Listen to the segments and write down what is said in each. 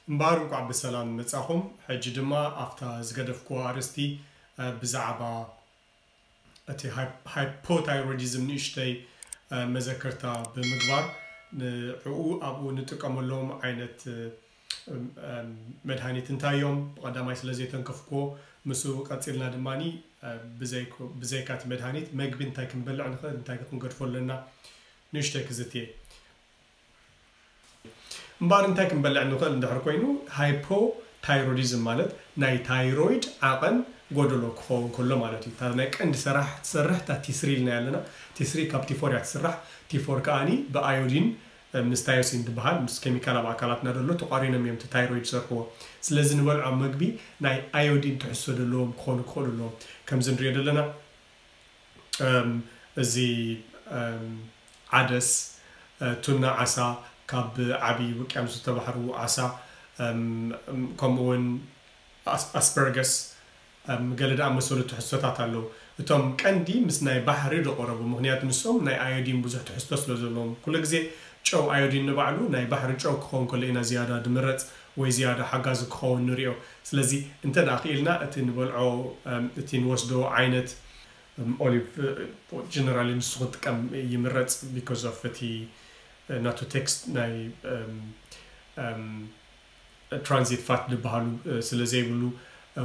እምበኣር እንቋዕ ብሰላም መጻኹም። ሕጂ ድማ ኣብታ ዝገደፍኩዋ ኣርእስቲ ብዛዕባ እቲ ሃይፖታይሮይዲዝም ንእሽተይ መዘከርታ ብምግባር ንዕኡ ኣብኡ ንጥቀመሎም ዓይነት መድሃኒት እንታይ እዮም ብቐዳማይ ስለ ዘይተንከፍክዎ፣ ምስኡ ቀጺልና ድማ ብዘይካ እቲ መድሃኒት መግቢ እንታይ ክንበልዕ ንኽእል፣ እንታይ ክንገድፎ ኣለና ንእሽተይ ክዝትየ። እምበኣር እንታይ ክንበልዕ ንኽእል እንድሕር ኮይኑ፣ ሃይፖታይሮይዲዝም ማለት ናይ ታይሮይድ ዓቐን ጎደሎ ክኸውን ከሎ ማለት እዩ። እታ ናይ ቀንዲ ሰራሕ ትሰርሕ እታ ቲስሪ ኢልና ኣለና። ቲስሪ ካብ ቲፎር እያ ትስራሕ። ቲፎር ከኣኒ ብኣዮዲን ምስ ታዮሲን ዝበሃል ምስ ኬሚካል ኣብ ኣካላትና ዘሎ ተቋሪኖም እዮም እቲ ታይሮይድ ዝሰርሕዎ። ስለዚ ንበልዖ መግቢ ናይ ኣዮዲን ትሕዝቶ ዘለዎም ክኾኑ ክኽእሉ ኣለዎም። ከምዚ ንሪኦ ዘለና እዚ ዓደስ፣ ቱና ዓሳ፣ ካብ ዓቢ ውቅያኖስ ዝተባሕሩ ዓሳ፣ ከምኡ እውን ኣስፐርገስ፣ ገለ ዝኣመሰሉ ትሕዝቶታት ኣለዉ። እቶም ቀንዲ ምስ ናይ ባሕሪ ዝቐረቡ፣ ምኽንያቱ ንሶም ናይ ኣዮዲን ብዙሕ ትሕዝቶ ስለ ዘለዎም። ኩሉ ግዜ ጨው ኣዮዲን ንባዕሉ ናይ ባሕሪ ጨው ክኸውን ከሎ ኢና ዝያዳ ዝምረጽ ወይ ዝያዳ ሓጋዚ ክኸውን ንሪኦ። ስለዚ እንተ ደኣ ክኢልና እቲ ንበልዖ እቲ ንወስዶ ዓይነት ኦሊቭ ጀነራሊ ንሱ ክጥቀም ይምረጽ because of እቲ ናቱ ቴክስት ናይ ትራንዚት ፋት ዝበሃሉ ስለ ዘይብሉ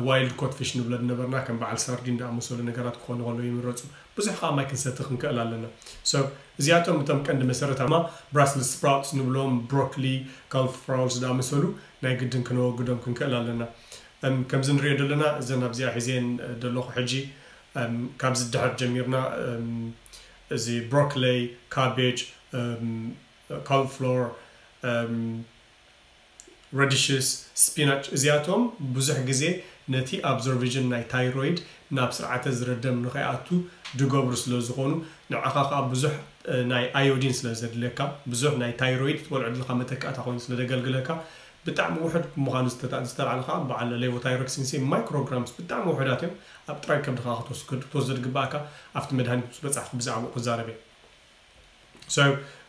ዋይልድ ኮትፊሽ ንብሎ ዝነበርና ከም በዓል ሳርዲን ዝኣመሰሉ ነገራት ክኾኑ ከለዉ ይምረጹ። ብዙሕ ከዓ ማይ ክንሰቲ ክንክእል ኣለና። So እዚኣቶም እቶም ቀንዲ መሰረታማ ብራስልስ ስፕራውትስ ንብሎም ብሮኮሊ፣ ካልፍላወርስ ዝኣመሰሉ ናይ ግድን ክነወግዶም ክንክእል ኣለና። ከምዚ ንሪኦ ዘለና እዘን ኣብዚኣ ሒዘን ዘለኹ ሕጂ ካብ ዝድሕር ጀሚርና እዚ ብሮኮሊ፣ ካቤጅ፣ ካልፍላወር፣ ረዲሽስ፣ ስፒናች እዚኣቶም ብዙሕ ግዜ ነቲ ኣብዞርቬሽን ናይ ታይሮይድ ናብ ስርዓተ ዝረደም ንኸይኣቱ ድገብሩ ስለ ዝኾኑ ንዓኻ ከዓ ብዙሕ ናይ ኣዮዲን ስለ ዘድልየካ ብዙሕ ናይ ታይሮይድ ትበልዖ ዘለካ መተካእታ ኮይኑ ስለ ዘገልግለካ ብጣዕሚ ውሑድ ብምዃኑ ዝተላዕለ ከዓ በዓል ሌቮታይሮክሲን ሲ ማይክሮግራምስ ብጣዕሚ ውሑዳት እዮም ኣብ ጥራይ ከብድኻ ክትወስዶ ዝግባእካ ኣብቲ መድሃኒት ምስ በፃሕኩ ብዛዕባኡ ክዛረብ እየ።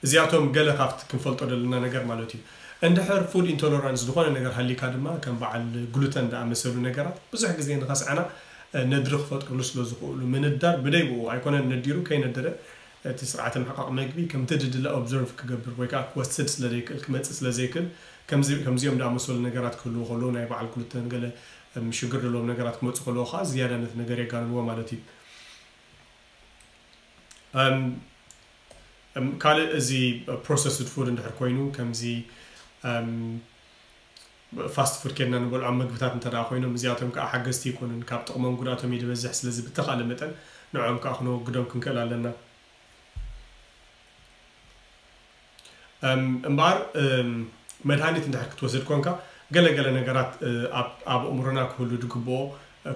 እዚኣቶም ገለ ካብቲ ክንፈልጦ ዘለና ነገር ማለት እዩ። እንድሕር ፉድ ኢንቶለራንስ ዝኾነ ነገር ሃሊካ ድማ ከም በዓል ግሉተን ዝኣመሰሉ ነገራት ብዙሕ ግዜ ንኸስዐና ነድሪ ክፈጥርሉ ስለ ዝኽእሉ ምንዳር ብደይ ብኡ ኣይኮነን ነዲሩ ከይነደረ እቲ ስርዓተ ምሕቃቕ መግቢ ከምቲ ድድለ ኦብዘርቭ ክገብር ወይ ከዓ ክወስድ ስለ ዘይክእል ክመፅእ ስለ ዘይክእል ከምዚኦም ዝኣመሰሉ ነገራት ክህልዉ ከለዉ ናይ በዓል ግሉተን ገለ ሽግር ዘለዎም ነገራት ክመፁ ከለዉ ከዓ ዝያዳ ነቲ ነገር የጋንንዎ ማለት እዩ። ካልእ እዚ ፕሮሰስድ ፉድ እንድሕር ኮይኑ ከምዚ ፋስት ፉድ ኬድና ንበልዖም ምግብታት እንተ ኮይኖም እዚኣቶም ከዓ ሓገዝቲ ይኮኑን ካብ ጥቕሞም ጉድኣቶም እዩ ዝበዝሕ። ስለዚ ብተኻለ መጠን ንዕኦም ከዓ ክነወግዶም ክንክእል ኣለና። እምበኣር መድሃኒት እንድሕር ክትወስድ ኮንካ ገለገለ ነገራት ኣብ ኣእምሮና ክህሉ ድግብኦ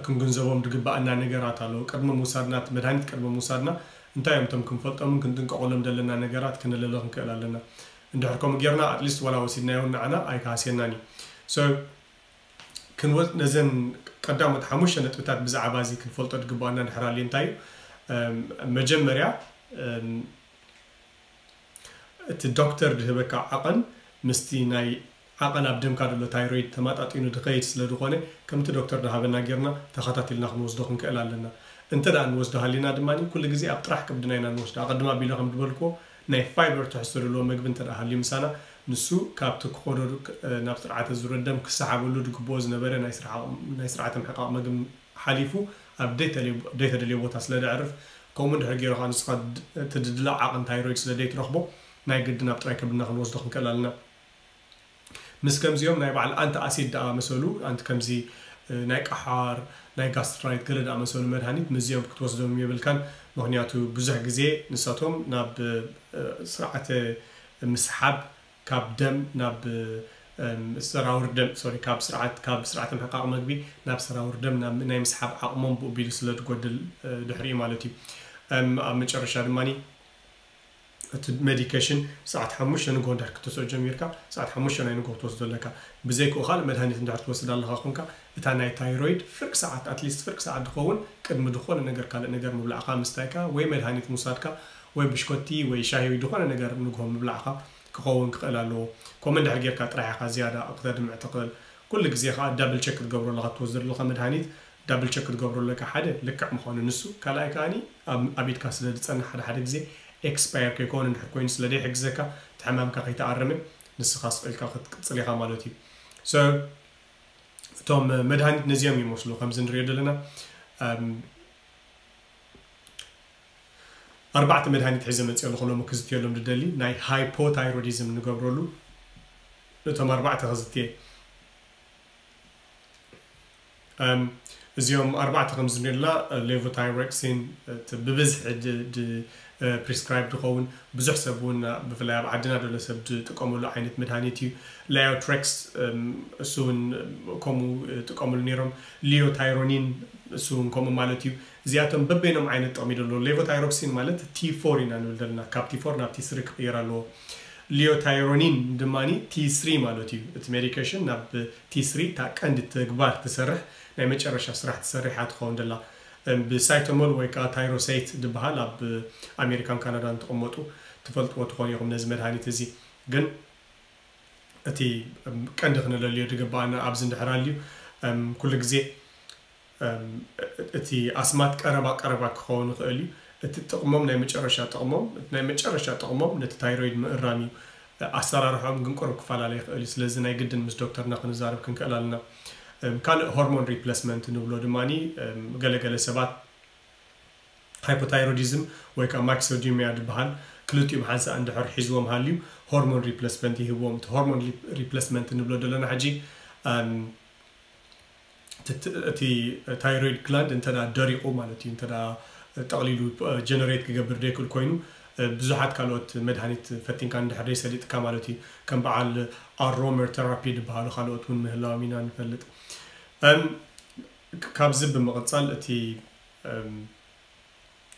ክንግንዘቦም ድግባኣና ነገራት ኣለዉ። ቅድሚ ምውሳድና እቲ መድሃኒት ቅድሚ ምውሳድና እንታይ እዮም እቶም ክንፈልጦምን ክንጥንቀቐሎም ዘለና ነገራት ክነለለ ክንክእል ኣለና። እንድሕር ከምኡ ጌርና ኣትሊስት ዋላ ወሲድናዮ ንዓና ኣይክሃስየናን እዩ። So ክንወ ነዘን ቀዳሞት ሓሙሽተ ነጥብታት ብዛዕባ እዚ ክንፈልጦ ድግባኣና እንድሕር ኣልዩ እንታይ እዩ መጀመርያ እቲ ዶክተር ድህበካ ዓቐን ምስቲ ናይ ዓቐን ኣብ ደምካ ዘሎ ታይሮይድ ተማጣጢኑ ድኸይድ ስለ ዝኾነ ከምቲ ዶክተር ድሃበና ጌርና ተኸታቲልና ክንወስዶ ክንክእል ኣለና። እንተ ደኣ ንወስዶ ሃሊና ድማ ኩሉ ግዜ ኣብ ጥራሕ ከብድና ኢና ንወስዶ። ኣቐድም ኣቢለ ከም ዝበልክዎ ናይ ፋይበር ትሕዝቶ ዘለዎ መግቢ እንተ ደኣ ሃልዩ ምሳና ንሱ ካብቲ ክኸዶ ናብ ስርዓተ ዝረደም ክሰሓበሉ ድግብኦ ዝነበረ ናይ ስርዓተ ምሕቃቕ መግቢ ሓሊፉ ኣብ ደይተደልዮ ቦታ ስለ ደዕርፍ ከምኡ እንድሕር ገይሩ ከዓ ንስኻ ትድድላ ዓቕን ታይሮይድ ስለ ደይትረኽቦ ናይ ግድን ኣብ ጥራይ ከብድና ክንወስዶ ክንክእል ኣለና። ምስ ከምዚኦም ናይ በዓል ኣንቲ ኣሲድ ደኣ መሰሉ ኣንቲ ከምዚ ናይ ቀሓር ናይ ጋስትራይት ገለ ደኣ መሰሉ መድሃኒት ምስዚኦም ክትወስዶም የብልካን። ምክንያቱ ብዙሕ ግዜ ንሳቶም ናብ ስርዓተ ምስሓብ ካብ ደም ናብ ሰራውር ደም ሶሪ ካብ ስርዓት ካብ ስርዓተ ምሕቃቕ መግቢ ናብ ሰራውር ደም ናይ ምስሓብ ዓቕሞም ብኡ ቢሉ ስለ ዝጎድል ድሕሪኡ ማለት እዩ። ኣብ መጨረሻ ድማ እቲ ሜዲኬሽን ሰዓት ሓሙሽተ ንግሆ እንድሕር ክትወስዶ ጀሚርካ ሰዓት ሓሙሽተ ናይ ንግሆ ክትወስዶ ኣለካ። ብዘይክኡ ካልእ መድሃኒት እንድሕር ትወስድ ኣለኻ ኮንካ እታ ናይ ታይሮይድ ፍርቂ ሰዓት ኣትሊስት ፍርቂ ሰዓት ድኸውን ቅድሚ ዝኾነ ነገር ካልእ ነገር ምብላዕካ ምስታይካ ወይ መድሃኒት ምውሳድካ ወይ ብሽኮቲ ወይ ሻሂ ወይ ዝኾነ ነገር ንግሆ ምብላዕካ ክኸውን ክኽእል ኣለዎ። ከምኡ እንድሕር ጌርካ ጥራሕ ኢኻ ዝያዳ ክተድምዕ ትኽእል። ኩሉ ግዜ ከዓ ዳብል ቸክ ክትገብሮ ኣለካ፣ ትወስዶ ዘለካ መድሃኒት ዳብል ቸክ ክትገብሮ ኣለካ። ሓደ ልክዕ ምዃኑ ንሱ፣ ካልኣይ ከዓኒ ኣብ ኢድካ ስለ ዝጸንሕ ሓደ ሓደ ግዜ ኤክስፓየር ከይኮን እንድሕር ኮይኑ ስለ ዘይሕግዘካ፣ እቲ ሕማምካ ከይተኣረመ ንስኻ ስቕ ኢልካ ክትቅጽል ኢኻ ማለት እዩ። So እቶም መድሃኒት ነዚኦም ይመስሉ ከምዚ ንሪኦ ዘለና። ኣርባዕተ መድሃኒት ሒዘ መፅኦ ኣለኹ ሎሚ ክዝትየሎም ዝደሊ። ናይ ሃይፖታይሮዲዝም ንገብረሉ እቶም ኣርባዕተ ክዝትየ። እዚኦም ኣርባዕተ ከም ዝንሪላ፣ ሌቮታይሮክሲን ብብዝሒ ፕሪስክራይብ ዝኸውን፣ ብዙሕ ሰብ እውን ብፍላይ ኣብ ዓድና ዘሎ ሰብ ዝጥቀመሉ ዓይነት መድሃኒት እዩ። ላዮትሬክስ እሱ እውን ከምኡ ይጥቀምሉ ነይሮም። ሊዮታይሮኒን እሱ እውን ከምኡ ማለት እዩ። እዚኣቶም በበይኖም ዓይነት ጥቕሚ ዘለዎ። ሌቮታይሮክሲን ማለት ቲ ፎር ኢና ንብል ዘለና፣ ካብ ቲ ፎር ናብ ቲ ስሪ ክቕየር ኣለዎ። ሊዮታይሮኒን ድማ ቲ ስሪ ማለት እዩ። እቲ ሜዲኬሽን ናብ ቲ ስሪ እታ ቀንዲ ተግባር ትሰርሕ፣ ናይ መጨረሻ ስራሕ ትሰርሕ እያ ትኸውን ዘላ። ብሳይቶሞል ወይ ከዓ ታይሮሴት ዝበሃል ኣብ ኣሜሪካን ካናዳን ትቕመጡ ትፈልጥዎ ትኾኑ ኢኹም ነዚ መድሃኒት እዚ። ግን እቲ ቀንዲ ክነለልዮ ዝግባኣና ኣብዚ እንድሕር ኣልዩ፣ ኩሉ ግዜ እቲ ኣስማት ቀረባ ቀረባ ክኸውን ይኽእል እዩ። እቲ ጥቕሞም ናይ መጨረሻ ጥቕሞም ናይ መጨረሻ ጥቕሞም ነቲ ታይሮይድ ምእራም እዩ። ኣሰራርሖም ግን ቁሩብ ክፈላለ ይኽእል እዩ። ስለዚ ናይ ግድን ምስ ዶክተርና ክንዛረብ ክንክእል ኣለና። ካልእ ሆርሞን ሪፕለስመንት ንብሎ ድማ ገለገለ ሰባት ሃይፖታይሮዲዝም ወይ ከዓ ማክሲዲሚያ ዝበሃል ክልቲኦም ሓንሳእ እንድሕር ሒዝዎም ሃልዩ ሆርሞን ሪፕለስመንት ይህብዎም። እቲ ሆርሞን ሪፕለስመንት ንብሎ ዘለና ሕጂ እቲ ታይሮይድ ግላንድ እንተ ደሪቑ ማለት እዩ፣ እንተ ጠቕሊሉ ጀነሬት ክገብር ዘይክእል ኮይኑ ብዙሓት ካልኦት መድሃኒት ፈቲንካ እንድሕር ዘይሰሊጥካ ማለት እዩ። ከም በዓል ኣሮመር ቴራፒ ዝበሃሉ ካልኦት እውን ምህላዎም ኢና ንፈልጥ። ካብዚ ብምቕፃል እቲ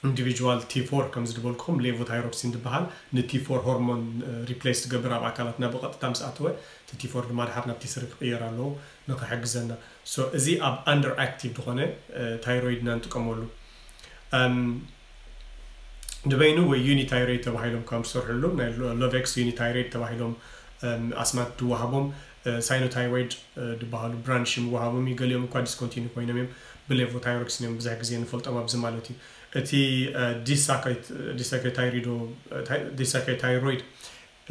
ኢንዲቪጁዋል ቲ ፎር ከም ዝድበልኩኹም ሌቮታይሮክሲን ዝበሃል ን ቲ ፎር ሆርሞን ሪፕሌስ ዝገብር ኣብ ኣካላትና ብቐጥታ ምስ ኣተወ እቲ ቲ ፎር ድማ ድሓር ናብ ቲ ስሪ ክቕየር ኣለዎ ንክሕግዘና። So እዚ ኣብ ኣንደር ኣክቲቭ ዝኾነ ታይሮይድና ንጥቀመሉ። ንበይኑ ወይ ዩኒታይሮይድ ተባሂሎም ከም ዝሰርሕሉ ናይ ሎቬክስ ዩኒታይሮይድ ተባሂሎም ኣስማት ዝወሃቦም ሳይኖታይሮይድ ዝበሃሉ ብራንድ ሽም ይወሃቦም እዩ። ገሊኦም እኳ ዲስኮንቲኒ ኮይኖም እዮም። ብሌቮታይሮክሲን እዮም ብዙሕ ግዜ ንፈልጦም ኣብዚ ማለት እዩ። እቲ ዲሳካይታይሪዶ ዲሳካይታይሮይድ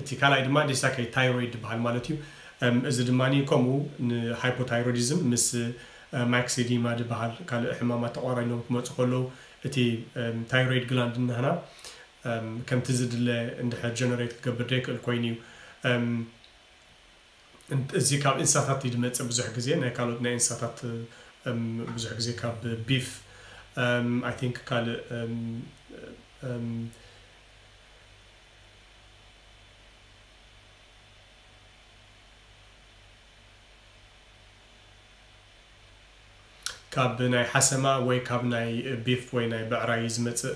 እቲ ካልኣይ ድማ ዲሳካይታይሮይድ ዝበሃል ማለት እዩ። እዚ ድማ ከምኡ ንሃይፖታይሮዲዝም ምስ ማክሲዲማ ዝበሃል ካልእ ሕማማት ተቋራኒሎም ክመፁ ከለዉ እቲ ታይሮይድ ግላንድ እናህና ከምቲ ዝድለ እንድሕር ጀነሬት ክገብር ዘይክእል ኮይኑ እዩ። እዚ ካብ እንስሳታት እዩ ዝመፅእ ብዙሕ ግዜ፣ ናይ ካልኦት ናይ እንስሳታት ብዙሕ ግዜ ካብ ቢፍ፣ I think ካልእ ካብ ናይ ሓሰማ ወይ ካብ ናይ ቢፍ ወይ ናይ ብዕራይ ዝመፅእ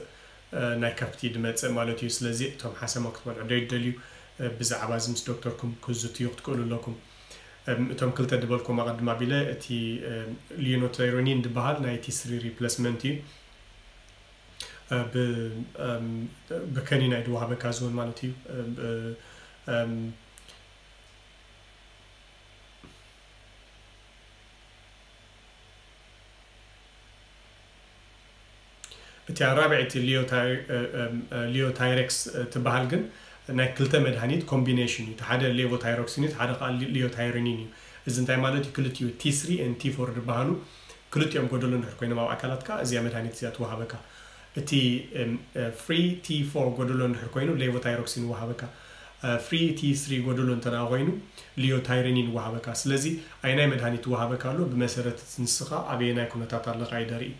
ናይ ከብቲ ዝመፅእ ማለት እዩ። ስለዚ እቶም ሓሰማ ክትበልዑ ዘይደልዩ ብዛዕባ እዚ ምስ ዶክተርኩም ክዝትዩ ክትክእሉ ኣለኩም። እቶም ክልተ ዝበልኩም ኣቐድም ኣቢለ እቲ ሊኖቴሮኒን ዝበሃል ናይ ቲ ስሪ ሪፕለስመንት እዩ። ብከኒና እዩ ዝወሃበካ ዝውን ማለት እዩ። እቲ ኣራብዒቲ ሊዮታይሬክስ ትበሃል ግን ናይ ክልተ መድሃኒት ኮምቢኔሽን እዩ። ሓደ ሌቮታይሮክሲን እዩ፣ ሓደ ከዓ ሊዮታይሪኒን እዩ። እዚ እንታይ ማለት እዩ? ክልቲኡ ቲ ስሪ ን ቲ ፎር ዝበሃሉ ክልቲኦም ጎደሎ እንድሕር ኮይኖም ኣብ ኣካላትካ እዚኣ መድሃኒት እዚኣ ትወሃበካ። እቲ ፍሪ ቲ ፎር ጎደሎ እንድሕር ኮይኑ ሌቮታይሮክሲን ይወሃበካ። ፍሪ ቲ ስሪ ጎደሎ እንተ ኮይኑ ሊዮታይሪኒን ይወሃበካ። ስለዚ ኣይናይ መድሃኒት ይወሃበካ ኣሎ ብመሰረት ንስኻ ኣበየናይ ኩነታት ኣለኻ እዩ ደርኢ።